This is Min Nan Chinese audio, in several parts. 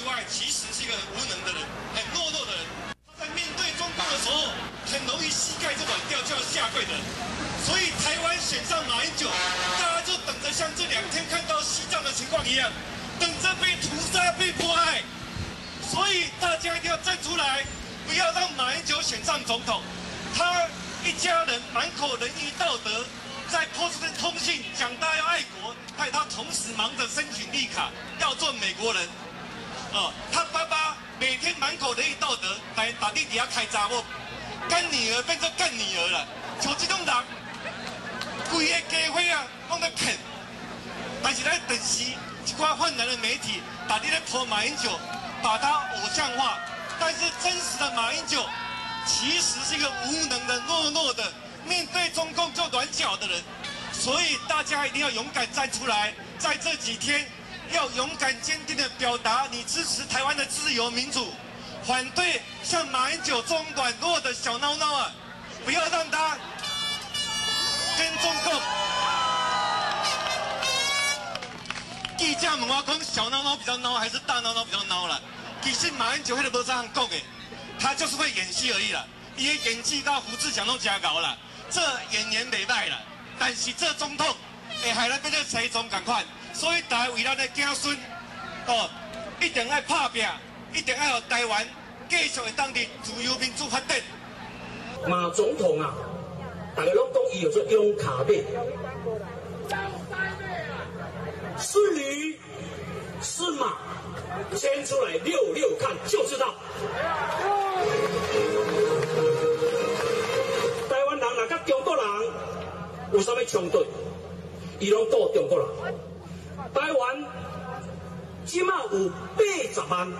以外，其實是一個很無能的人，很懦弱的人。他在面對中共的時候，很容易膝蓋就軟掉，就要下跪的。所以台灣選上馬英九，大家就等着像這兩天看到西藏的情況一樣，等着被屠殺、被迫害。所以大家一定要站出來，不要讓馬英九選上總統。他一家人滿口仁義道德，在波士頓通信講大家要愛國，但他同時忙着申請綠卡，要做美國人。哦，他爸爸每天滿口仁義道德，來打地底下開查某，幹女兒變做幹女兒了。像這種人，規个家伙啊，攏咧騙。但是咱電視一寡泛藍的媒體，逐日咧捧馬英九，把他偶像化。但是真實的馬英九，其實是一個無能的、懦弱的，面對中共就軟腳的人。所以大家一定要勇敢站出來，在這幾天要勇敢堅定的表達你支持台灣的自由民主，反對像馬英九這種軟弱的小孬孬啊！不要讓他跟中共。記者問我講，小孬孬比較孬，還是大孬孬比較孬啦？其實馬英九彼個無啥通講的，他就是會演戲而已啦。伊的演技佮胡志強攏誠𠢕啦，做演員袂䆀啦。但是做總統會害咱變做西藏仝款，所以大家為咱的子孫哦，一定愛拍拚，一定愛予台灣繼續會當佇自由民主發展。馬總統啊，大家攏講伊叫做勇卡馬，是驢是馬，牽出來遛遛看就知道。台灣人若佮中國人有啥物衝突，伊攏顧中國人。台灣這馬有80萬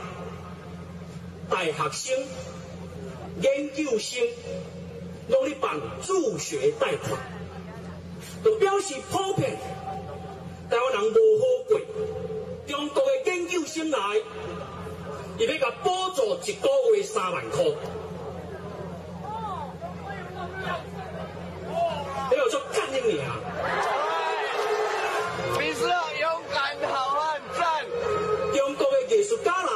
大學生、研究生，攏咧辦助學貸款，就表示普遍台灣人無好過。中國的研究生來，伊欲共補助一個月3萬箍，這叫做幹你娘！你是勇敢好漢讚。中國的藝術家來，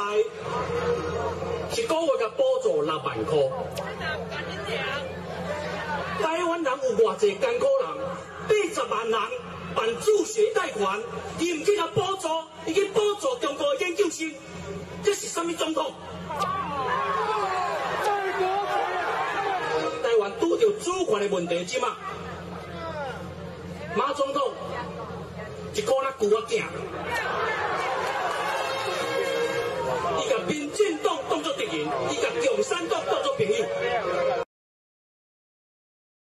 一個月共補助6萬箍。台灣人有偌濟艱苦人，80萬人辦助學貸款，伊毋去共補助，伊去補助中國的研究生，這是啥物總統？台灣拄著主權的問題，這馬馬總統一箍仔龜仔囝，伊共民進黨當作敵人，伊共共產黨當作朋友。